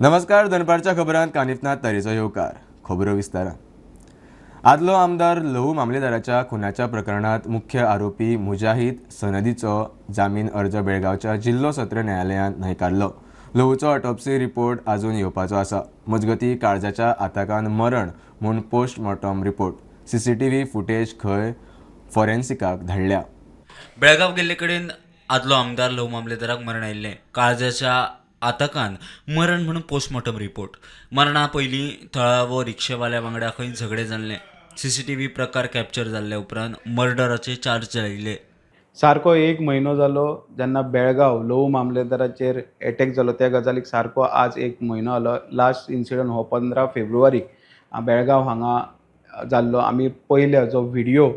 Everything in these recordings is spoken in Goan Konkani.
नमस्कार, दनपारच्या खबरांत कानिफनाथ तारीचो येवकार. खबरो विस्तारान. आदलो आमदार लहू मामलेदाराच्या खुनाच्या प्रकरणात मुख्य आरोपी मुजाहीद सनदीचो जामीन अर्ज बेळगांवच्या जिल्लो सत्र न्यायालयान न्हयकारलो. लहूचो ऑटोप्सी रिपोर्ट अजून येवपाचो आसा. मजगती काळजाच्या आताकान मरण म्हूण पोस्टमॉर्टम रिपोर्ट, सीसीटीव्ही फुटेज खंय फॉरेन्सिकाक धाडल्या. बेळगांव गेल्ले कडेन आदलो आमदार लहू मामलेदाराक मरण आयिल्लें. काळजाच्या आताकान मरण म्हणून पोस्टमॉर्टम रिपोर्ट. मरणा पयलीं थळावो रिक्षेवाल्या वांगडा खंय झगडें जाल्लें. सीसीटीव्ही प्रकार कॅप्चर जाल्ल्या उपरांत मर्डराचे चार्ज लायिल्ले. सारको एक म्हयनो जालो जेन्ना बेळगांव लहू मामलेदाराचेर एटॅक जालो त्या गजालीक सारको आज एक म्हयनो जालो. लास्ट इन्सिडंट हो 15 फेब्रुवारीक बेळगांव हांगा जाल्लो. आमी पयले जो व्हिडियो,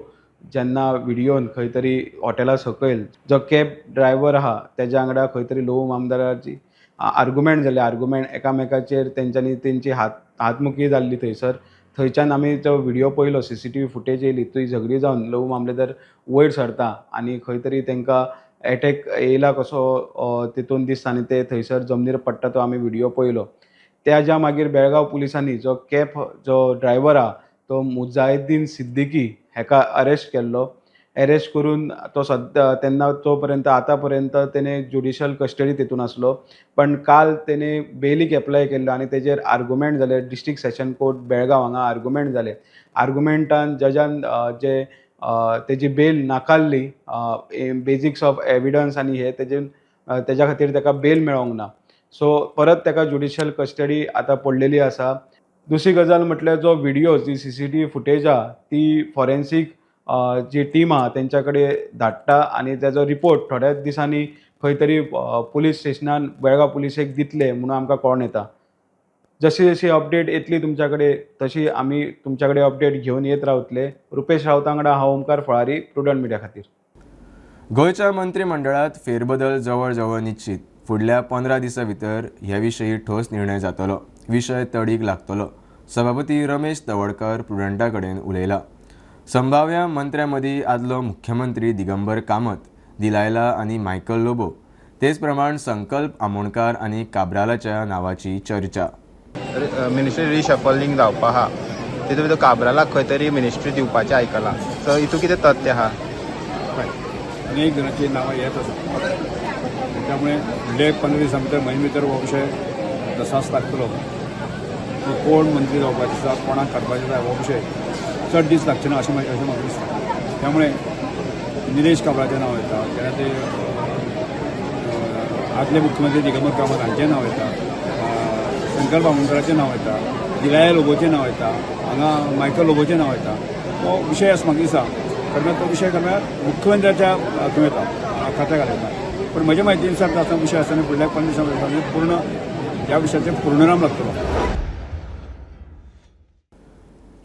जेन्ना व्हिडियोन खंय तरी हॉटेला सकयल जो कॅब ड्रायव्हर आहा तेज्या वांगडा खंय तरी लहू मामलेदाराची आर्गुमेंट जाली. आर्गुमेंट एकामेकाचेर तेंच्यांनी तेंची हातमुखी जाल्ली थंयसर. थंयच्यान आमी तो व्हिडियो पळयलो, सीसीटीव्ही फुटेज येयली. थंय झगडी जावन लहू मामलेदार वयर सरता आनी खंय तरी तांकां एटॅक येयला कसो तितून दिसता आनी ते थंयसर जमनीर पडटा तो आमी व्हिडियो पळयलो. त्याच्या मागीर बेळगांव पुलिसांनी जो कॅब जो ड्रायव्हर आहा तो मुजाहिद्दीन सिद्दीकी हेका अरेस्ट केल्लो. एरेस्ट करून तो सद्या तेन्ना तो पर्यंत आतां पर्यंत तेणे ज्युडिशल कस्टडी तितून आसलो, पण काल तेणे बेलीक एप्लाय केल्लो आनी तेजेर आर्गुमेंट जाले. डिस्ट्रिक्ट सेशन कोर्ट बेळगांव हांगा आर्गुमेंट जाले. आर्गुमेंटान जजान जे तेजी बेल नाकारली, बेजिक्स ऑफ एविडन्स आनी हे तेजे तेज्या खातीर तेका बेल मेळोंक ना. सो परत तेका ज्युडिशल कस्टडी आतां पडलेली आसा. दुसरी गजाल म्हटल्यार जो व्हिडियो, जी सीसीटीव्ही फुटेज आहा ती फॉरेन्सीक जी टीम आहा तेंच्या कडेन धाडटा आनी तेजो रिपोर्ट थोड्याच दिसांनी खंय तरी पुलीस स्टेशनान बेळगांव पुलिसेक दितले म्हणून आमकां कळोन येता. जशी जशी अपडेट येतली तुमच्या कडेन तशी आमी तुमच्या कडेन अपडेट घेवन येत रावतले. रुपेश रावता वांगडा हांव ओमकार फळारी, प्रुडंट मिडिया खातीर. गोंयच्या मंत्रीमंडळात फेरबदल जवळ जवळ निश्चित. फुडल्या 15 दिसां भितर हे विशीं ठोस निर्णय जातलो. विशय तडीक लागतलो. सभापती रमेश तवडकर प्रुडंटा कडेन उलयला. संभाव्य मंत्र्यां मदीं आदलो मुख्यमंत्री दिगंबर कामत, दिलायला आनी मायकल लोबो, तेच प्रमाण संकल्प आमोणकार आनी काब्रालाच्या नांवाची चर्चा. मिनिस्ट्री रिशफलिंग जावपा आहा, तितून भितर काब्रालाक खंय तरी मिनिस्ट्री दिवपाचें आयकलां, सो हितून कितें तथ्य आहा? अनेक जाणांची नांवां येत आसा, त्यामुळे फुडले 15 दिसां भितर, म्हयने भितर हो विशय तसाच लागतलो की कोण मंत्री जावपाचे आसा, कोणाक काडपाचें आसा, हो विशय चड दीस लागचे ना अशें अशें म्हाका दिसता. त्यामुळे निलेश काब्राचें नांव येता, तेन्ना ते आदले मुख्यमंत्री दिगंबर कामत हांचें नांव येता, संकल्प आमोणकराचें नांव येता, दिलाया लोबोचें नांव येता, हांगा मायकल लोबोचें नांव येता. हो विशय आसा म्हाका दिसता, कारण तो विशय खरें मुख्यमंत्र्याच्या हातूंत येता, खात्या घाल येता. पण म्हज्या म्हायती नुसार आतां विशय आसा आनी फुडल्या 15 दिसां भितर पूर्ण ह्या विशयाचेर पूर्णविराम लागतलो.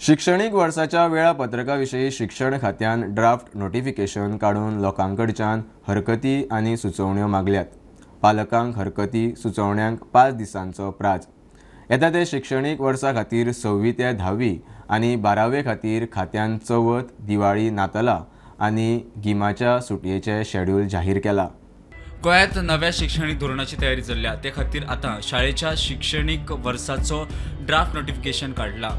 शिक्षणीक वर्साच्या वेळापत्रका विशीं शिक्षण खात्यान ड्राफ्ट नोटिफिकेशन काडून लोकांकडच्यान हरकती आनी सुचोवण्यो मागल्यात. पालकांक हरकती सुचोवण्यांक 5 दिसांचो प्राज. येता ते शिक्षणीक वर्सा खातीर 6वी ते 10वी आनी 12वे खातीर खात्यान चवथ, दिवाळी, नातलां आनी गिमाच्या सुटयेचें शेड्यूल जाहीर केला. गोंयांत नव्या शिक्षणीक धोरणाची तयारी चल्ल्या. ते खातीर आतां शाळेच्या शिक्षणीक वर्साचो ड्राफ्ट नोटिफिकेशन काडला.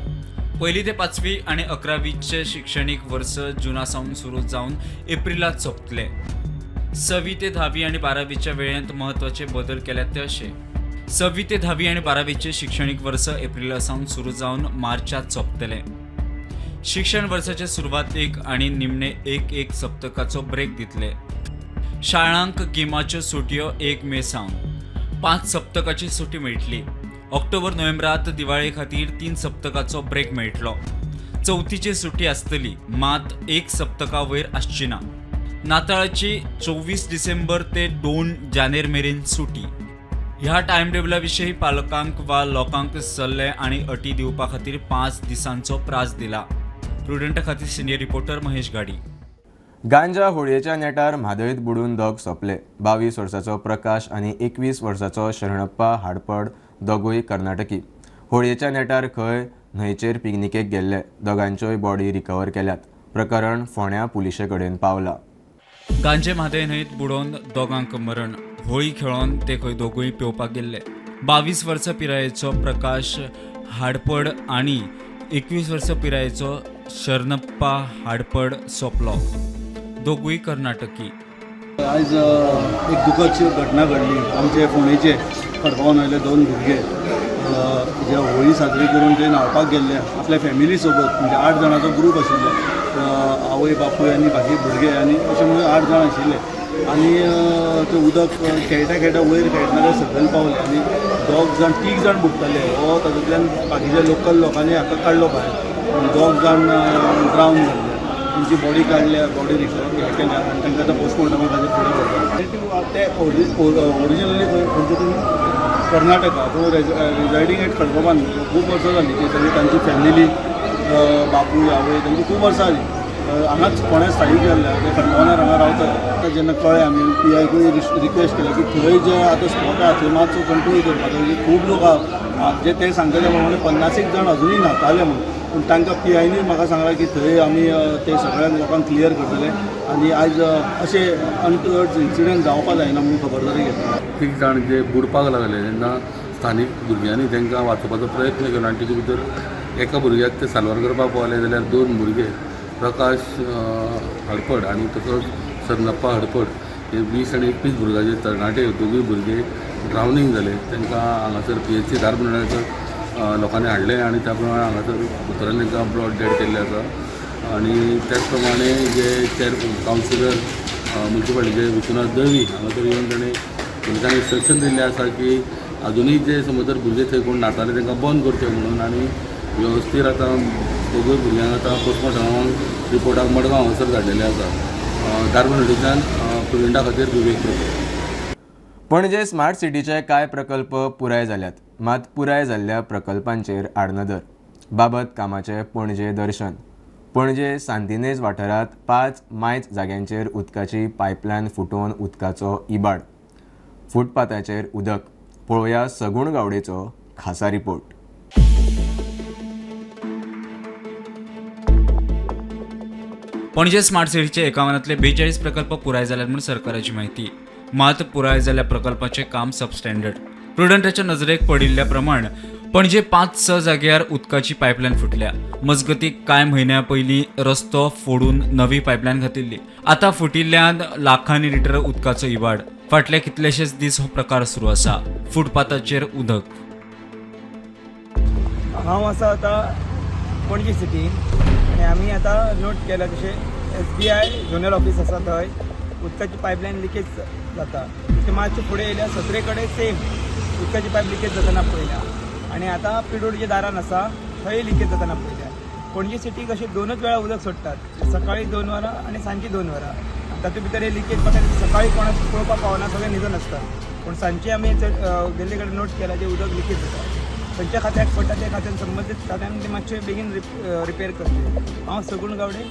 1ली ते 5वी आनी 11वीचे शिक्षणीक वर्स जुना सावन सुरू जावन एप्रिलांत सोंपतले. 6वी ते 10वी आनी 12वीच्या वेळेंत म्हत्वाचे बदल केल्यात ते अशे: 6वी ते 10वी आनी 12वीचे शिक्षणीक वर्स एप्रिला सावन सुरू जावन मार्चांत सोंपतले. शिक्षण वर्साचे सुरवातेक आनी निमणे एक एक सप्तकाचो ब्रेक दितले. शाळांक गिमाच्यो सुटयो 1 मे सावन 5 सप्तकाची सुटी मेळटली. ऑक्टोबर नोव्हेंबरात दिवाळे खातीर 3 सप्तकाचो ब्रेक मेळटलो. चवथीची सुटी आसतली, मात 1 सप्तका वयर आसची ना. नाताळाची 24 डिसेंबर ते 2 जानेर मेरेन सुटी. ह्या टायम टेबला विशीं पालकांक वा लोकांक सल्ले आनी अटी दिवपा खातीर 5 दिसांचो प्रास दिला. प्रुडंटा खातीर सिनियर रिपोर्टर महेश गाडी. गांजा होळयेच्या नेटार म्हादयत बुडून दोग सोंपले. 22 वर्साचो प्रकाश आनी 21 वर्साचो शरणप्पा हाडपड, दोगूय कर्नाटकी. होळयेच्या नेटार खंय न्हंयचेर पिकनिकेक गेल्ले. दोगांच्योय बॉडी रिकवर केल्यात. प्रकरण फोंड्या पुलिशे कडेन पावला. गांजे म्हादय न्हंयत बुडोवन दोगांक मरण. होळी खेळोन ते खंय दोगूय पेंवपाक गेल्ले. 22 वर्सां पिरायेचो प्रकाश हाडपड आनी 21 वर्सां पिरायेचो शरणप्पा हाडपड सोंपलो. दोगूय कर्नाटकी. आयज एक दुखद घटना घडली. आमचे फोंडेचे खडपावन आयले 2 भुरगे जे होळी साजरी करून ते न्हांवपाक गेल्ले आपल्या फॅमिली सोबत, म्हणजे 8 जाणांचो ग्रूप आशिल्लो, आवय बापूय आनी बाकी भुरगे आनी अशें म्हणून 8 जाण आशिल्ले. आनी ते उदक खेळटा खेळटा वयर खेळटना ते सकयल पावले आनी 2 जाण 3 जाण बुडटाले. हो तातूंतल्यान बाकीच्या लोकल लोकांनी हाका काडलो भायर, पूण 2 जाण ड्रावन जाल्ले. तेंची बॉडी काडल्या, बॉडी रिकवर केल्या आनी तांकां आतां पोस्टमॉर्टमा खातीर फुडें व्हरता. ते ओरिजिनली खंयचे तुमी कर्नाटका, पूण रिजायडींग एट खडकोबान खूब वर्सां जालीं. ती सगळी तांची फॅमिली, बापूय आवय तांची खूब वर्सां जाली हांगाच फोंड्या स्थायीक जाल्ले, ते खडकोबानार हांगा रावतात. आतां जेन्ना कळ्ळें आमी पी आयकूय रिक्वेस्ट केलें की थंय जे आतां स्पॉट आहा थंय मातसो कंट्रोल करपाचो, खूब लोक आहा जे ते सांगता त्या प्रमाणे 50 जाण अजुनूय न्हाताले म्हणून. पूण तांकां पी आयनूय म्हाका सांगलां की थंय आमी ते सगळ्या लोकांक क्लियर करतले आनी आयज अशे अनटुवर्ड्स इन्सिडंट जावपा जायना म्हणून खबरदारी घेतली. 3 जाण जे बुडपाक लागले तेन्ना स्थानीक भुरग्यांनी तांकां वाचोवपाचो प्रयत्न केलो आनी तितूंत भितर एका भुरग्याक ते साल्वार करपाक पावले जाल्यार 2 भुरगे प्रकाश हडपड आनी तसोच सरनप्पा हडपड हे 20 आनी 21 भुरग्याचे तरणाटे दोगूय भुरगे ड्रावनींग जाले. तांकां हांगासर PHC धारबंदोड्याचो लोकांनी हाडले आनी त्या प्रमाणे हांगासर दोतोरांनी तांकां ब्रॉड डेड केल्ले आसा. आनी त्याच प्रमाणे जे चेअर कावन्सिलर मुन्सिपालिटीचे विश्वनाथ दळवी हांगासर येवन ताणें पुलिसांक इन्स्ट्रक्शन दिल्लें आसा की आजुनूय जे समज जर भुरगे थंय कोण न्हाताले तांकां बंद करचें म्हणून आनी वेवस्थीत आतां दोगूय भुरग्यांक आतां पोस्टमॉर्टमाक रिपोर्टाक मडगांव हांगासर धाडलेले आसा. धारबंदोडेच्यान प्रुडंटा खातीर विवेक प्रभू. पणजे स्मार्ट सिटीचे कांय प्रकल्प पुराय जाल्यात, मात पुराय जाल्ल्या प्रकल्पांचेर आडनदर. बाबत कामाचें पणजे दर्शन. पणजे सांतिनेज वाठारांत 5 मायज जाग्यांचेर उदकाची पायपलायन फुटोवन उदकाचो इबाड. फुटपाथाचेर उदक. पळोवया सगुण गावडेचो खासा रिपोर्ट. पणजे स्मार्ट सिटीचे 51 42 प्रकल्प पुराय जाल्यात म्हूण सरकाराची म्हायती. मात पुराय जाल्ल्या प्रकल्पाचें काम सबस्टँडर्ड. प्रुडंटाच्या नजरेक पडिल्ल्या प्रमाण पणजे 5-6 जाग्यार उदकाची पायपलायन फुटल्या. मजगती कांय म्हयन्या पयलीं रस्तो फोडून नवी पायपलायन घातिल्ली. आतां फुटिल्ल्यान लाखांनी लिटर उदकाचो इबाड. फाटले कितलेशेच दीस हो प्रकार सुरू आसा. फुटपाथाचेर उदक. हांव आसा आतां पणजी सिटीन आनी आमी आतां नोट केला जशें SBI zonal office आसा थंय उदकाची पायपलायन लिकेज जाता. ते मातशें फुडें येयल्या सत्रे कडेन सेम उदकाची पायप लिकेज जातना पळयल्या आनी आतां पिडोडच्या दारान आसा थंय लिकेज जातना पळयल्या. पणजी सिटीक अशें 2च वेळा उदक सोडटात, सकाळी 2 वरां आनी सांजची 2 वरां. तातूंत भितर हे लिकेज म्हाका सकाळी कोणाक पळोवपाक पावना, सगळें न्हिदून आसता. पूण सांजचे आमी गेल्ले कडेन नोट केला जे उदक लिकेज जाता. खंयच्या खात्याक पडटा त्या खात्यान संबंदीत खात्यान ते मातशें बेगीन रिपेर करचें. हांव सगुण गावडे,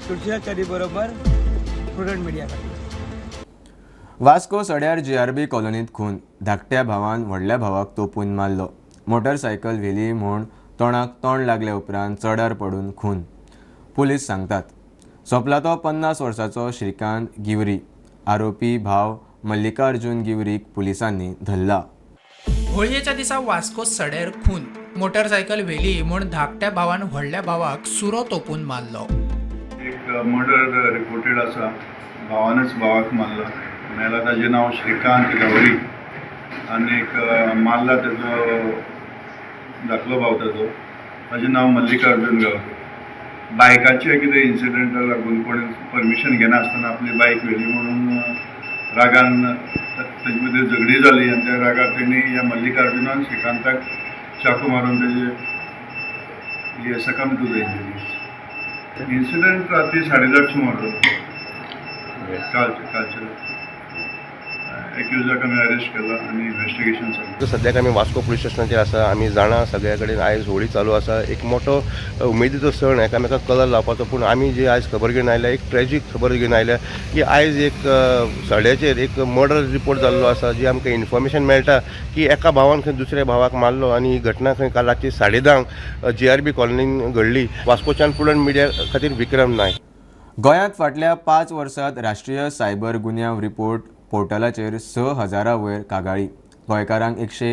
तुळशीदास बरोबर, प्रुडंट मिडिया खातीर. वास्को सड्यार GRB कॉलनीत खून. धाकट्या भावान व्हडल्या भावाक तोपून मारलो. मोटरसायकल व्हेली म्हूण तोंडाक तोंड लागले उपरांत चडार पडून खून. पुलीस सांगतात. सोंपला तो 50 वर्सांचो श्रीकांत गिवरी. आरोपी भाव मल्लिकार्जुन गिवरीक पुलिसांनी धरला. होळयेच्या दिसा वास्को सड्यार खून. मोटरसायकल व्हेली म्हूण धाकट्या भावान व्हडल्या भावाक सुरो तोपून मारलो. एक मर्डर रिपोर्टेड आसा, भावानच भावाक मारला. मेला ताजें नांव श्रीकांत गावरी आनी एक मारला तेजो धाकलो भाव ताजो, ताजें नांव मल्लिकार्जून गावरी. बायकाचे कितें इन्सिडंटा लागून कोण परमिशन घेनासतना आपली बायक व्हेली म्हणून रागान ताजे मदीं झगडी जाली आनी त्या रागार तेणी ह्या मल्लिकार्जुनान श्रीकांताक चाकू मारून तेजे हे succumb to the injuries. Incident राती 10:30 सुमार जालो, कालचे एक्युजाक आमी अरेस्ट केला आनी इन्वेस्टिगेशन चालू. सद्याक आमी वास्को पुलीस स्टेशनाचेर आसा. आमी जाणा सगळ्या कडेन आयज होळी चालू आसा, एक मोठो उमेदीचो सण, एकामेकाक कलर लावपाचो. पूण आमी जे आयज खबर घेवन आयल्या, एक ट्रेजीक खबर घेवन आयल्या की आयज एक सड्याचेर एक मर्डर रिपोर्ट जाल्लो आसा. जी आमकां इन्फॉर्मेशन मेळटा की एका भावान खंय दुसऱ्या भावाक मारलो आनी ही घटना खंय काल रातची 10:30 GRB कॉलनीन घडली. वास्कोच्यान प्रुडंट मिडिया खातीर विक्रम नायक. गोंयांत फाटल्या 5 वर्सांत राष्ट्रीय सायबर गुन्यांव रिपोर्ट पोर्टलाचेर 6000 वयर कागाळी. गोंयकारांक 100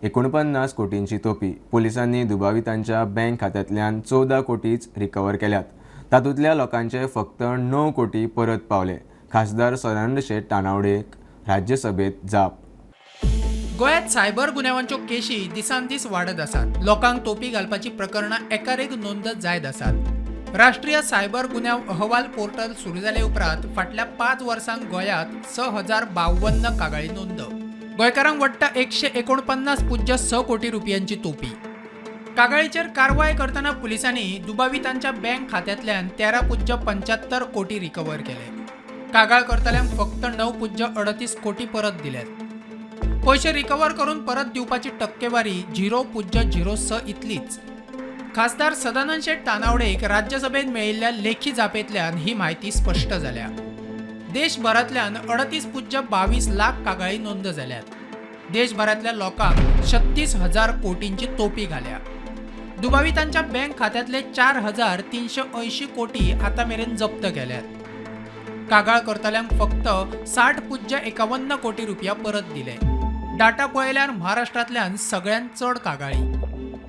49 कोटींची तोपी. पोलिसांनी दुबावितांच्या बँक खात्यांतल्यान 14 कोटीच रिकवर केल्यात. तातूंतल्या लोकांचे फक्त 9 कोटी परत पावले. खासदार सदानंद शेट तानावडेक राज्यसभेत जाप. गोंयांत सायबर गुन्यांवांच्यो केशी दिसान दीस वाडत आसात. लोकांक तोपी घालपाची प्रकरणां एकारेक नोंद जायत आसात. राष्ट्रीय सायबर गुन्यांव अहवाल पोर्टल सुरू जाले उपरांत फाटल्या 5 वर्सांक गोंयांत 6052 कागाळी नोंद. गोंयकारांक वट्ट 149.6 कोटी रुपयांची तोपी. कागाळीचेर कारवाय करतना पुलिसांनी दुबावितांच्या बँक खात्यांतल्यान 13.75 कोटी रिकवर केले. कागाळ करतल्यांक फक्त 9.38 कोटी परत दिल्यात. पयशे रिकवर करून परत दिवपाची टक्केवारी 0.06 इतलीच. खासदार सदानंद शेट तानावडेक राज्यसभेत मेळिल्ल्या लेखी जापेंतल्यान ही म्हायती स्पश्ट जाल्या. देशभरांतल्यान 38.22 लाख कागाळी नोंद जाल्यात. देशभरांतल्या लोकांक 36,000 कोटींची तोपी घाल्या. दुबावितांच्या बँक खात्यांतले 4,380 कोटी आतां मेरेन जप्त केल्यात. कागाळ करतल्यांक फक्त 60.51 कोटी रुपया परत दिले. डाटा पळयल्यार महाराष्ट्रांतल्यान सगळ्यांत चड कागाळी,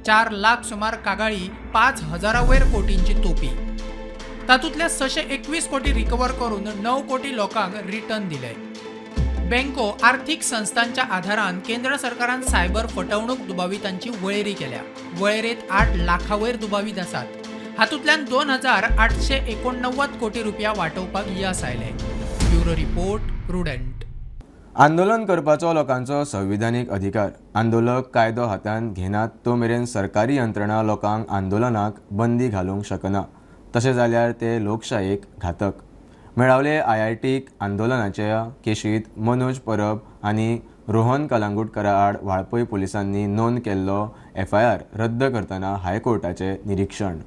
4 लाख सुमार कागाळी, 5,000 वयर कोटींची तोपी. तातूंतल्या 621 कोटी रिकवर करून 9 कोटी लोकांक रिटर्न दिले. बँको आर्थिक संस्थांच्या आधारान केंद्र सरकारान सायबर फटवणूक दुबावितांची वळेरी केल्या. वळेरेंत 8 लाखां वयर दुबावीत आसात. हातूंतल्यान 2,889 कोटी रुपया वाटोवपाक येस आयलें. Bureau report, Prudent. आंदोलन करपाचो लोकांचो संविधानीक अधिकार. आंदोलक कायदो हातांत घेनात तो मेरेन सरकारी यंत्रणा लोकांक आंदोलनाक बंदी घालूंक शकना. तशें जाल्यार ते लोकशायेक घातक. मेळावले IITक आंदोलनाच्या केशींत मनोज परब आनी रोहन कलांगुटकरा आड वाळपय पोलिसांनी नोंद केल्लो FIR रद्द करतना हायकोर्टाचें निरीक्षण.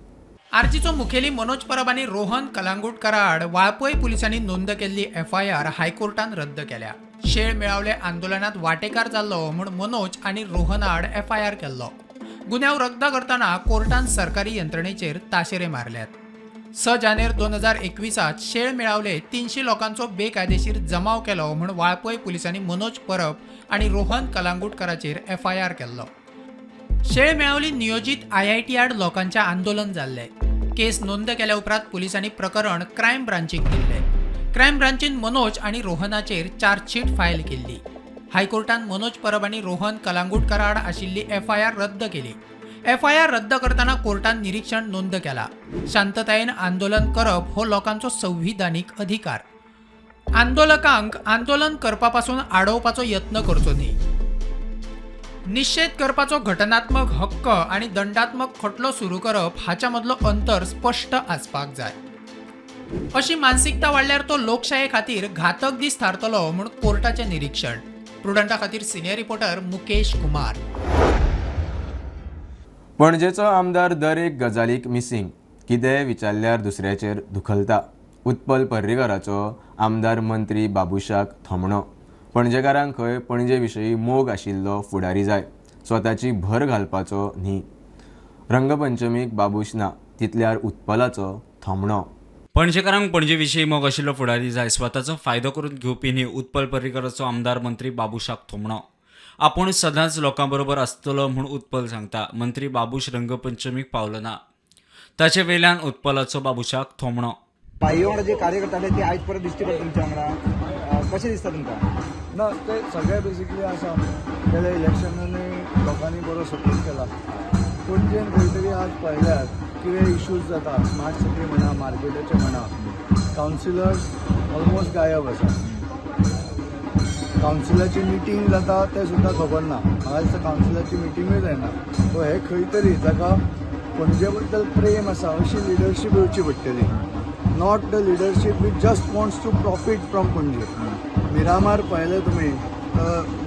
आरजीचो मुखेली मनोज परब आनी रोहन कलांगुटकरा आड वाळपय पुलिसांनी नोंद केल्ली FIR हायकोर्टान रद्द केल्या. शेळ मेळावले आंदोलनात वांटेकार जाल्लो म्हूण मनोज आनी रोहन आड FIR केल्लो. गुन्यांव रद्द करतना कोर्टान सरकारी यंत्रणेचेर ताशेरे मारल्यात. 6 जानेर 2021 शेळ मेळावले 300 लोकांचो बेकायदेशीर जमाव केलो म्हूण वाळपय पुलिसांनी मनोज परब आनी रोहन कलांगुटकराचेर FIR केल्लो. शेळ मेळावली नियोजीत IIT आड लोकांचें आंदोलन जाल्लें. केस नोंद केल्या उपरांत पुलिसांनी प्रकरण क्रायम ब्रांचीक दिल्लें. क्रायम ब्रांचीन मनोज आनी रोहनाचेर चार्जशीट फायल केल्ली. हायकोर्टान मनोज परब आनी रोहन कलांगुटकरा आड आशिल्ली FIR रद्द केली. FIR रद्द करतना कोर्टान निरीक्षण नोंद केला. शांततायेन आंदोलन करप हो लोकांचो संविधानीक अधिकार. आंदोलकांक आंदोलन करपा पासून आडोवपाचो यत्न करचो न्ही. निशेध करपाचो घटनात्मक हक्क आनी दंडात्मक खटलो सुरू करप हाच्या मदलो अंतर स्पश्ट आसपाक जाय. अशी मानसिकता वाडल्यार तो लोकशाये खातीर घातक दीस थारतलो म्हूण कोर्टाचें निरीक्षण. प्रुडंटा खातीर सिनियर रिपोर्टर मुकेश कुमार. पणजेचो आमदार दर एक गजालीक मिसिंग. कितेंय विचारल्यार दुसऱ्याचेर दुखलता. उत्पल पर्रीकराचो आमदार मंत्री बाबुशाक थोमणो. पणजेकारांक खंय पणजे विशयी मोग आशिल्लो फुडारी जाय, स्वताची भर घालपाचो न्ही. रंगपंचमीक बाबूश ना तितल्यार उत्पलाचो थोमणो. पणजेकारांक पणजे विशीं मोग आशिल्लो फुडारी जाय, स्वताचो फायदो करून घेवपी न्ही. उत्पल पर्रीकराचो आमदार मंत्री बाबुशाक थोमणो. आपूण सदांच लोकां बरोबर आसतलो म्हूण उत्पल सांगता. मंत्री बाबूश रंगपंचमीक पावलो ना, ताचे वेल्यान उत्पलाचो बाबुशाक थोमणो. बाई वांगडा जे कार्य करताले ते आयज परत दिश्टी पडटा तुमच्या वांगडा, कशें दिसता तुमकां? ना, ते सगळे बेसिकली आसा. गेल्या इलेक्शनांनी लोकांनी बरो सपोर्ट केला. पणजेन खंय तरी आज पळयल्यार कितें इश्यूज जाता, स्मार्ट सिटी म्हणा, मार्केटाचे म्हणा, कावन्सिलर्स ऑलमोस्ट गायब आसा. कावन्सिलाची मिटींग जाता तें सुद्दां खबर ना. म्हाका दिसता कावन्सिलाची मिटिंगूय जायना. सो हे खंय तरी जाका पणजे बद्दल प्रेम आसा अशी लिडरशीप येवची पडटली. Not the leadership which just wants to profit from Panaji. Miramar पळयलें तुमी,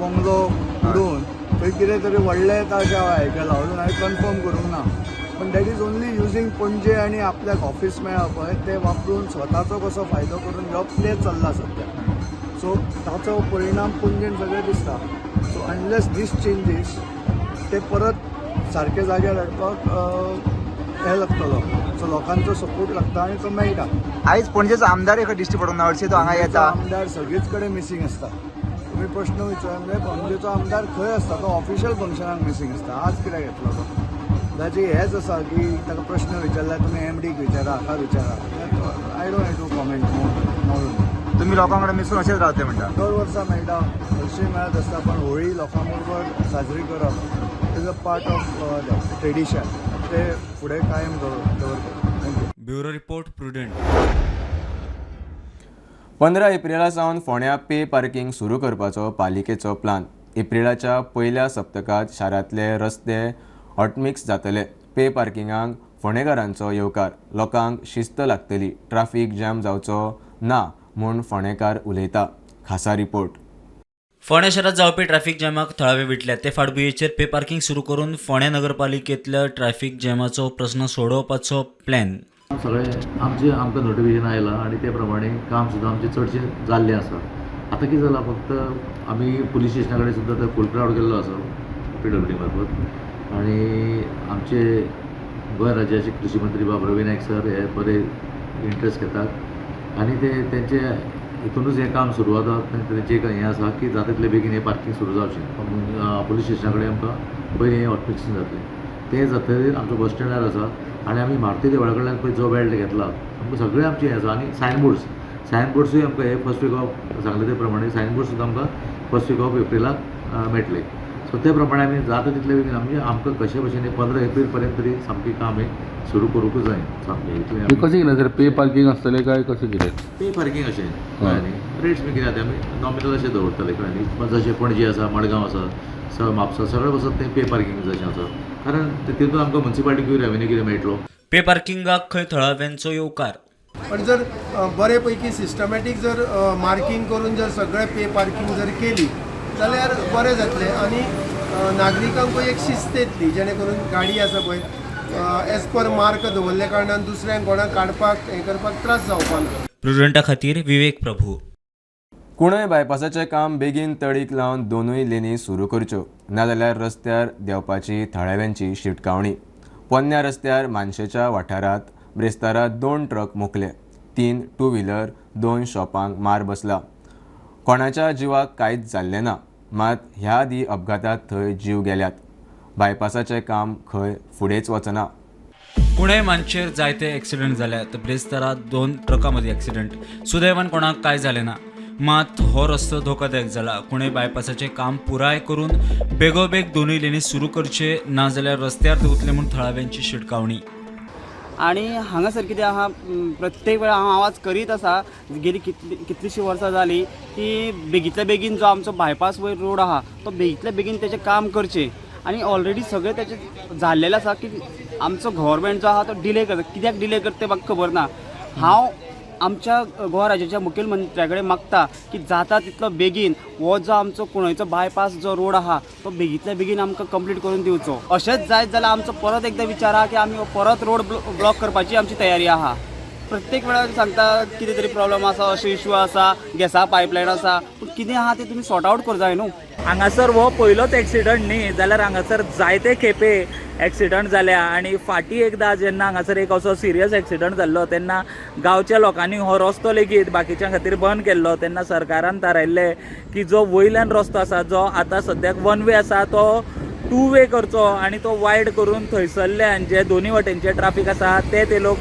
बंगलो उडोवन थंय कितें तरी व्हडलें येता अशें हांवें आयकलां, अजून हांवें कन्फर्म करूंक ना. पण that is only using Panaji आनी आपल्याक ऑफिस मेळ्ळा पळय तें वापरून स्वताचो कसो फायदो करून घेवप तें चल्लां सद्या. सो ताचो परिणाम पणजेन सगळें दिसता. सो अनलेस दीस चेंजीस ते परत सारके जाग्यार हाडपाक हे लागतलो. सो लोकांचो सपोर्ट लागता आनी तो मेळटा. आयज पणजेचो आमदार खंय दिश्टी पडूंक ना, हरशीं तो हांगा येता. आमदार सगळीच कडेन मिसींग आसता. तुमी प्रश्न विचारूंक जाय, पणजेचो आमदार खंय आसता? तो ऑफिशियल फंक्शनाक मिसींग आसता. आज कित्याक येतलो तो? ताजी हेच आसा की ताका प्रश्न विचारल्यार तुमी एमडीक विचारा, हाका विचारा. I don't have to comment more. तुमी लोकां कडेन मिसून अशेंच रावते म्हणटा? दर वर्सा मेळटा, हरशीं मेळत आसता, पण होळी लोकां बरोबर साजरी करप is a part of that tradition. ते फुडें कायम दवरतले. Thank you. Bureau report, Prudent. 15 Aprilia सावन फोंड्यां पे पार्किंग सुरू करपाचो पालिकेचो प्लान. एप्रिलाच्या पयल्या सप्तकांत शारांतले रस्ते हॉटमिक्स जातले. पे पार्किंगाक फोंडेकारांचो येवकार. लोकांक शिस्त लागतली, ट्राफीक जॅम जावचो ना म्हूण फोंडेकार उलयता. खासा रिपोर्ट. फोंड्या शारांत जावपी ट्रॅफिक जॅमाक थळावे विटल्यात. ते फाटभुंयेचेर पे पार्किंग सुरू करून फोंड्या नगरपालिकेंतल्या ट्रॅफिक जॅमाचो प्रस्न सोडोवपाचो प्लॅन. सगळें आमचें आमकां नोटिफिकेशन आयलां आनी ते प्रमाणे काम सुद्दां आमचें चडशें जाल्लें आसा. आतां कितें जालां, फक्त आमी पुलीस स्टेशना कडेन सुद्दां थंय फूल क्रावड केल्लो आसा PWD मार्फत आनी आमचे गोंय राज्याचे कृशी मंत्री बाब रवी नायक सर हे बरे इंट्रस्ट घेतात आनी ते तेंचे हितुनूच हें काम सुरू आसा. तेंचें एक हें आसा की जाता तितले बेगीन हें पार्किंग सुरू जावचें. पुलीस स्टेशना कडेन आमकां पयलीं हें हॉटमिक्सिंग जातलें, तें जातकीर आमचो बस स्टँडार आसा आनी आमी मारुती देवळा कडल्यान पळय जो बेल्ट घेतला आमकां सगळें आमचें हें आसा. आनी सायन बोर्ड्सूय आमकां हे फर्स्ट वीक ऑफ सांगलें ते प्रमाणे सायन बोर्ड सुद्दां आमकां फर्स्ट वीक ऑफ एप्रिलाक मेळटले. सो ते प्रमाणे आमी जाता तितले बेगीन आमचे आमकां कशे भशेन 15 एप्रील पर्यंत तरी सामकें काम हें सुरू करूंकूच जाय सामकें इतलें. कशें कितें सर, पे पार्किंग आसतलें काय कशें कितें? पे पार्किंग अशें कळ्ळें न्ही. रेट्स बी कितें आसा ते आमी नॉमिनल अशें दवरतले, कळ्ळें न्ही. जशें पणजे आसा, मडगांव आसा, म्हापसा सगळें वचत तें पे पार्किंग जशें आसा, कारण तितून आमकां मुन्सिपालिटीकूय रेवेन्यू कितें मेळटलो. पे पार्किंगाक खंय थळाव्यांचो येवकार. पण जर बरे पैकी सिस्टमॅटीक जर मार्किंग करून जर सगळे पे पार्किंग जर केली जाल्यार बरें जातलें आनी नागरिकांकूय एक शिस्त येतली, जेणे करून गाडी आसा पळय एज पर मार्क दवरल्या कारणान दुसऱ्यांक कोणाक काडपाक हें करपाक त्रास जावपा ना. प्रुडंटा खातीर विवेक प्रभू. कुणय बायपासाचें काम बेगीन तडीक लावन दोनूय लेनी सुरू करच्यो, नाजाल्यार रस्त्यार देंवपाची थळाव्यांची शिटकावणी. पोन्न्या रस्त्यार मानशेच्या वाठारांत ब्रेस्तारा 2 ट्रक मोखले. 3 टू व्हिलर, 2 शॉपांक मार बसला. कोणाच्या जिवाक कांयच जाल्लें ना, मात ह्या आदीं अपघातांत थंय जीव गेल्यात. बायपासाचें काम खंय फुडेंच वचना. कुणय मानशेर जायते एक्सिडंट जाल्यात. ब्रेस्तारा 2 ट्रकां मदीं एक्सिडंट. सुदैवान कोणाक कांय जालें ना, मात हो रस्तो धोकादायक जाला. कुणय बायपासाचें काम पुराय करून बेगोबेग दोनूय लेनी सुरू करचे, नाजाल्यार रस्त्यार देंवतले म्हूण थळाव्यांची शिटकावणी. आनी हांगासर कितें आहा, प्रत्येक वेळा हांव आवाज करीत आसा, गेली कितलीशीं वर्सां जालीं की बेगींतल्या बेगीन जो आमचो बायपास वयर रोड आहा तो बेगींतल्या बेगीन तेचें काम करचें. आनी ऑलरेडी सगळें तेचें जाल्लेलें आसा की आमचो गव्हर्मेंट जो आहा तो डिले करता. कित्याक डिले करता तें म्हाका खबर ना. हांव आमच्या गोवा राज्याच्या मुखेलमंत्र्या कडेन मागता की जाता तितलो बेगीन हो जो आमचो कुंडयचो बायपास जो रोड आहा तो बेगींतल्या बेगीन आमकां कंप्लीट करून दिवचो. अशेंच जायत जाल्यार आमचो परत एकदां विचार आहा की आमी हो परत रोड ब्लॉक करपाची आमची तयारी आहा. प्रत्येक वेळार सांगता कितें तरी प्रॉब्लम आसा, अशें इशू आसा, गॅसा पायपलायन आसा, पूण कितें आहा तें तुमी सॉर्ट आवट करूं जाय न्हू. हांगासर हो पयलोच एक्सिडंट न्ही जाल्यार हांगासर जायते खेपे एक्सिडंट जाल्या आनी फाटीं एकदां जेन्ना हांगासर एक असो सिरियस एक्सिडंट जाल्लो तेन्ना गांवच्या लोकांनी हो रस्तो लेगीत बाकीच्या खातीर बंद केल्लो. तेन्ना सरकारान थारायल्लें की जो वयल्यान रस्तो आसा, जो आतां सद्याक वन वे आसा, तो टू वे करचो आनी तो वायड करून थंयसरल्यान जे दोनी वटेनचे ट्राफीक आसा ते ते लोक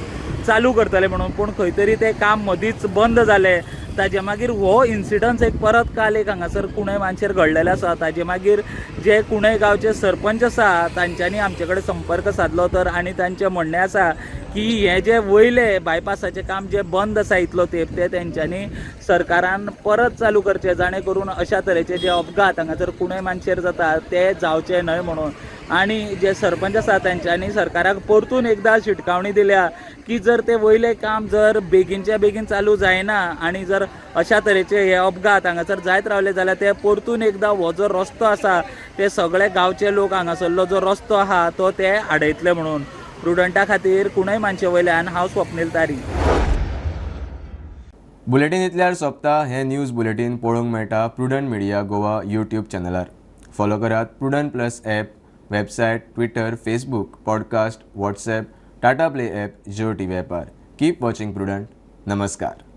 चालू करतले म्हणून. पूण खंय तरी तें काम मदींच बंद जालें. ताजे मागीर हो इन्सिडंट एक परत काल एक हांगासर कुणय मानशेर घडलेलें आसा. ताजे मागीर जे कुणय गांवचे सरपंच आसा तांच्यांनी आमचे कडेन संपर्क सादलो तर आनी तांचें म्हणणें आसा की हें जें वयलें बायपासाचें काम जें बंद आसा इतलो तेंप तें तेंच्यांनी सरकारान परत चालू करचें, जाणें करून अशा तरेचे जे अपघात हांगासर कुणय मानशेर जाता ते जावचे न्हय म्हणून. आनी जे सरपंच आसा तेंच्यांनी सरकाराक परतून एकदां शिटकावणी दिल्या की जर ते वयलें काम जर बेगीनच्या बेगीन चालू जायना आनी जर अशा तरेचे हे अपघात हांगासर जायत रावले जाल्यार ते परतून एकदां हो जो रस्तो आसा ते सगळे गांवचे लोक हांगासरलो जो रस्तो आहा तो ते आडयतले म्हणून. प्रुडंटा खातीर कुणय मानशे वयल्यान हांव स्वप्नील तारी. बुलेटीन इतल्यार सोंपता. हें न्यूज बुलेटीन पळोवंक मेळटा प्रुडंट मिडिया गोवा यूट्यूब चॅनलार. फॉलो करात Prudent plus app, website, Twitter, Facebook, podcast, WhatsApp, Tata Play app, Jio TV ॲपार. Keep watching Prudent. नमस्कार.